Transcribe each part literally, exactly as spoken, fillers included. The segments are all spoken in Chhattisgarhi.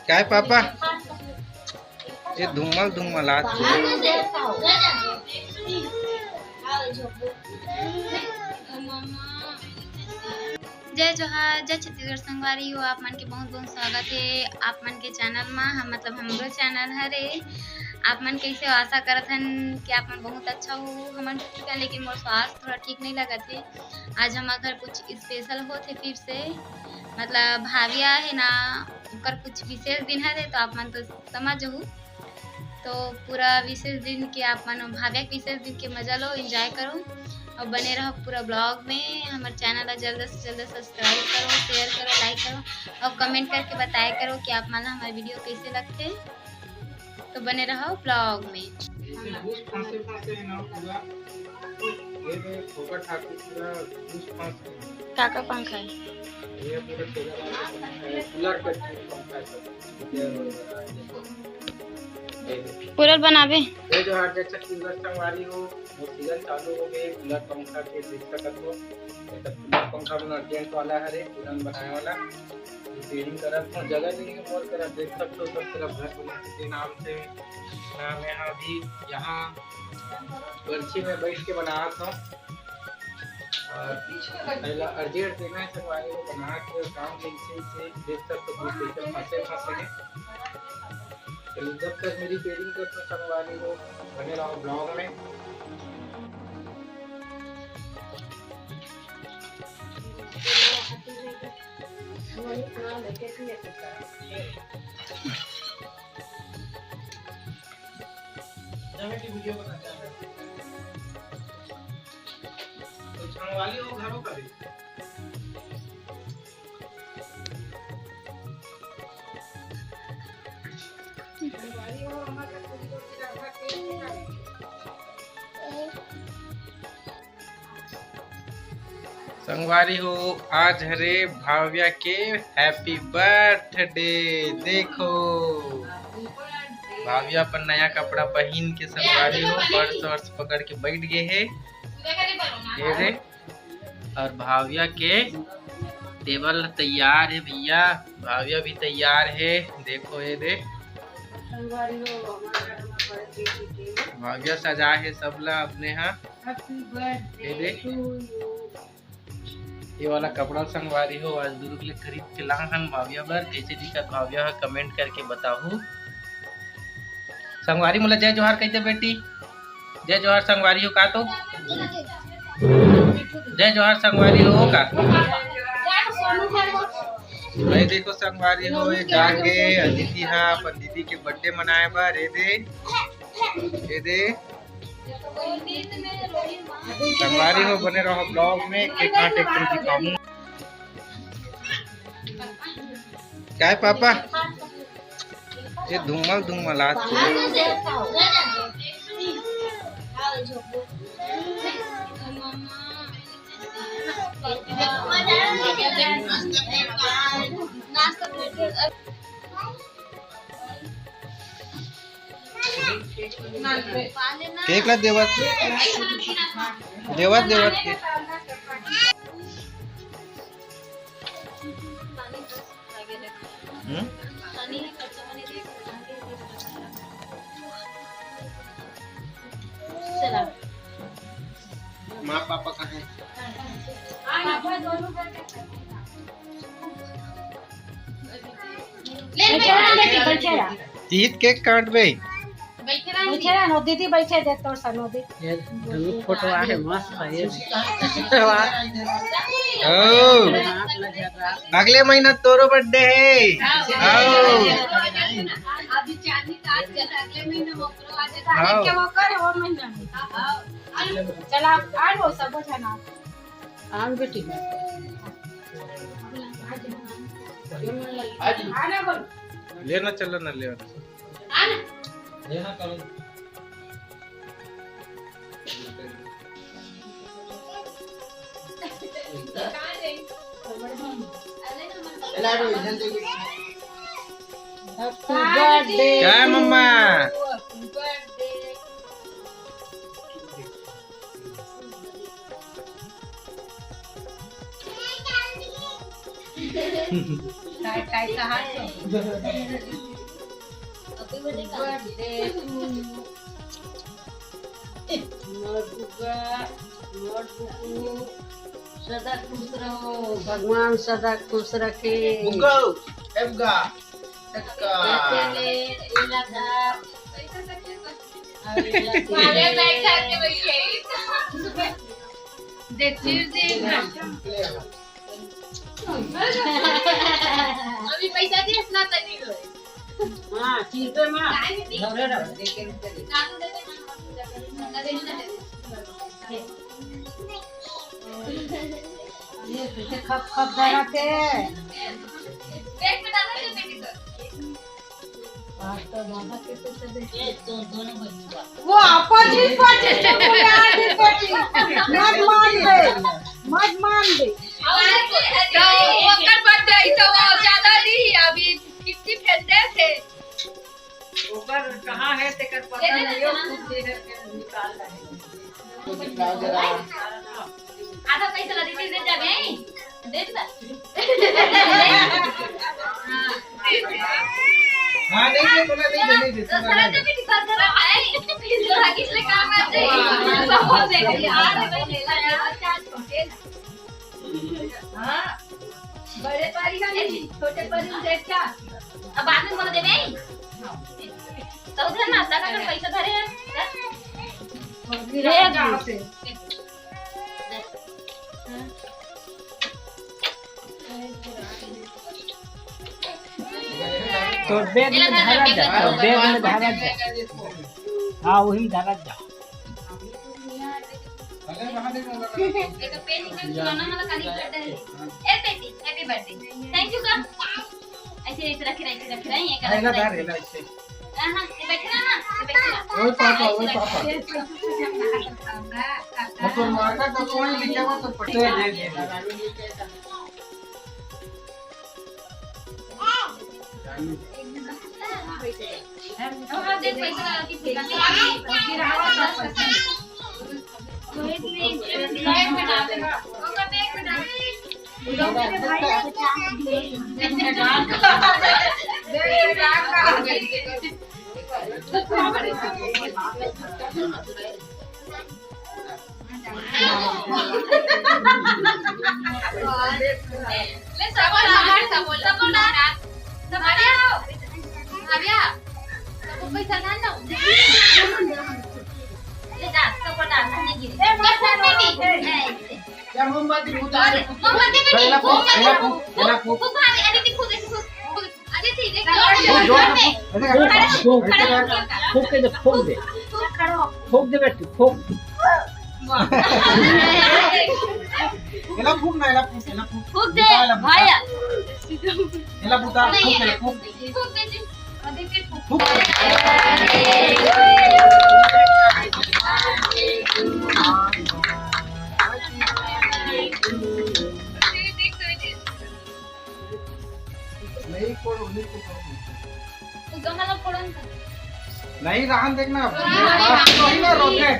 काय पापा? ये धूमल धूमल आत हे। जय जोहार, जय छत्तीसगढ़ संगवारी हो, आप मन के बहुत बहुत स्वागत हे आप मन के चैनल मा। हम, मतलब, हमरो चैनल हरे। आप मन कैसे हो? आशा करत हन कि आप मन बहुत अच्छा हो। हमन ठीक है, लेकिन मोर स्वास्थ्य थोड़ा ठीक नहीं लगत हे। आज हमर घर कुछ स्पेशल होत हे फिर से, मतलब, भाविया है ना, ओकर कुछ विशेष दिन हरे, तो आप मन तो समझ जहू। तो पूरा विशेष दिन के आप मन, भाविया के विशेष दिन के मजा लो, एंजॉय करो और बने रहो पूरा ब्लॉग में। हमर चैनल ला जल्द से जल्द सब्सक्राइब करो, शेयर करो, लाइक करो और कमेंट करके बताया करो कि आप मन ला हमारे वीडियो कैसे लगते। तो बने रहो ब्लॉग में। ऐसे घूस फांसे फांसे है ना पूरा, ये तो ठोकर ठाकुर पूरा घूस फांस के। का का पंखा है? ये पूरा ठोकर पंखा है, कूलर का पंखा है सब। कूलर बनाबे। ये जो हार्ड छत्तीसगढ़ संगवारी हो, वो सीजन चालू हो गए, कूलर पंखा के देख सकत हो। ये सब कूलर पंखा में अर्जेंट वाला हरे, तुरंत बनाए वाला। रिपेयरिंग करत हूँ, जगह नहीं है मोर करा, देख सकते हो सब तरफ घर बना के नाम से। मैं, मैं अभी यहाँ बर्ची में बैठ के बनात हूँ और पहला अर्जेंट देना है संगवारी को बना के काम कैसे से देख सकते हो, कुछ कैसे फंसे फंसे हैं। चलिए, जब तक मेरी रिपेयरिंग करते संगवारी को बने रहो ब्लॉग में। वीडियो बनाता है। तो छान वाली हो घरों का भी। छान वाली हो हमारे पूरी रोटी रखा के संगवारी हो, आज हरे भाव्या के हैप्पी बर्थडे। देखो, भाव्या अपन नया कपड़ा पहिन के संगवारी हो, पर्स वर्स पकड़ के बैठ गए हे। ये दे, और भाव्या के टेबल तैयार है भैया, भाव्या भी तैयार है। देखो ये दे, भाव्या सजा है सबला अपने यहाँ। ये दे, ये वाला कपड़ा संगवारी हो, आज दुर्ग ले खरीद के ला हन भाव्या बर। कैसे दिखत भाव्या ह, कमेंट करके बताहू। संगवारी मोला जय जोहार कहिते बेटी, जय जोहार संगवारी हो का तो, जय जोहार संगवारी हो का। भाई देखो संगवारी हो, ये जाके अदिति हा अपन दीदी के बर्थडे मनाए बर, ये दे, ये दे। संगवारी हो, बने रहो ब्लॉग में, केक काट एक ठन दिखाऊं। काय पापा? ये धूमल धूमल आत हे। केक ला देवत, देवत, देवत के। हम्म? माँ पापा कहाँ हैं? ले, ले, ले, ले, ले, ले। तीत केक काट बे। बैठे रह, दीदी बैठे दे तोर संग दे। ये दू फोटो आहे मस्त है ये। वाह। ओ, अगले महीना तोरो बर्थडे है। आओ। अभी चांदनी का आज जैसे अगले महीने वो करो, आज आओ। क्या वो करे वो महीना में। चला, आ लो सब जना। आन बेटी। आना बोल। लेना चलो ना, लेना। आना। लेना करो। लाडू इधर देखो। Happy birthday। क्या मम्मा? Happy birthday। काय, काय कहा तो? Happy birthday to you। मोर बुआ, मोर बुकू, सदा खुश रहो, भगवान सदा खुश रखे। बुगो, एबगा, टक्का। चले, एला धा। अरे, बैठा के भैया। देखिए, देखिए। अभी पैसा दिए, इतना तनी लो। हाँ, चीपे में। धरे रहो। ये पीछे खप खप धरा थे। बैग में डालो, ये बेटी को। आज तो दादा के पीछे देख। ये तो दोनों बच्चों का। वो आपस ही पटी, वो यार ही पटी। मत मान दे, मत मान दे। तो ओकर बर्थडे तो वो ज्यादा नहीं, अभी कितनी फैलते थे। ओकर कहाँ है, तेकर पता नहीं हो, खुद जे है, के निकाल रहे हैं। आधा पैसा ला दीदी दे जाबे, दे दे। हाँ, नहीं, नहीं, बोला, नहीं, नहीं, नहीं, दूसरा नहीं। जब भी निकाल कर रहा है, दूसरा किस लिए काम आते हैं? सब हो जाएगा। हाँ, बड़े पारी का नहीं, छोटे पारी से अच्छा। अब बाद में बोल देबे। तो उधर नाश्ता का पैसा धरे हैं। ले कहाँ से? तोर बैग में धरा जा, तोर बैग में धरा जा। हाँ, वही में धरा जा। ए बेटी, happy birthday। Thank you का। ऐसे, ऐसे रखे रहे, ऐसे रखे रहे, ये कर रहे। हाँ, हाँ, ये बैठे रहा ना, ये बैठे रहा। ओए पापा, ओए पापा। वो तो मारना तो कोई लिखे हुआ तो पटे। दे, दे, दे। ले, सबो ला, सबो ला, सबो ला। सबो ला। अभी आ। सबो पैसा डाल दो। ले जा, सबो डाल, नहीं गिरी। ए, मोमबत्ती। ए, मोमबत्ती उतार। मोमबत्ती भी नहीं। पहला फूक, पहला फूक, पहला फूक। फूक, फूक, फूक, फूक। अरे ठीक है, जोर से, जोर से फूक। फूक, फूक, फूक दे, फूक दे। फूक दे बेटी, फूक। एला फूक ना, एला फूक, एला फूक। फूक दे, बुता, एला बुता। भाया। एला बुता, फूक, एला फूक। फूक दे जी। अभी फिर फूक। फूक। नहीं, कोई नहीं, कोई नहीं। तो गमला फोड़न का। नहीं, रहन देखना। हाँ, हाँ, हाँ। रोके।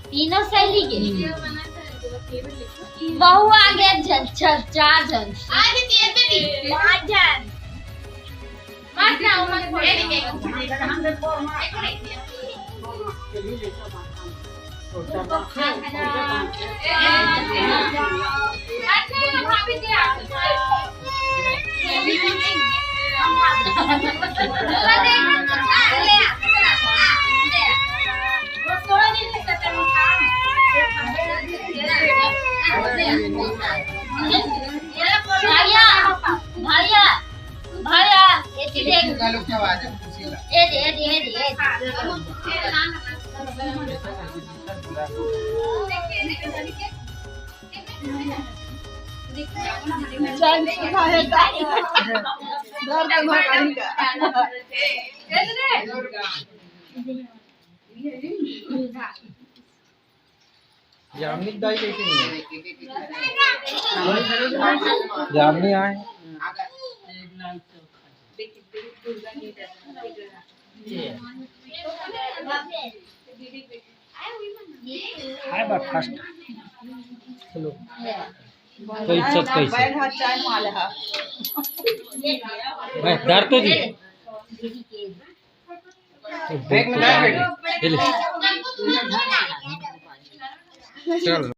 तीनों सहेली के। बहू आ गया, झन, झन, चार झन। पाँच झन। भैया, भैया, भैया, ये चीज देख। ये दे, ये दे, ये दे, ये दे। दर्द म कहीं का। जामनी दाई कैसे नहीं है? जामनी आए। हाय बा फर्स्ट। चलो। तो इज्जत कैसे? बैग हाथ चाय माल है। मैं डर तो जी। बैग में डाल दे। ले ले। चल।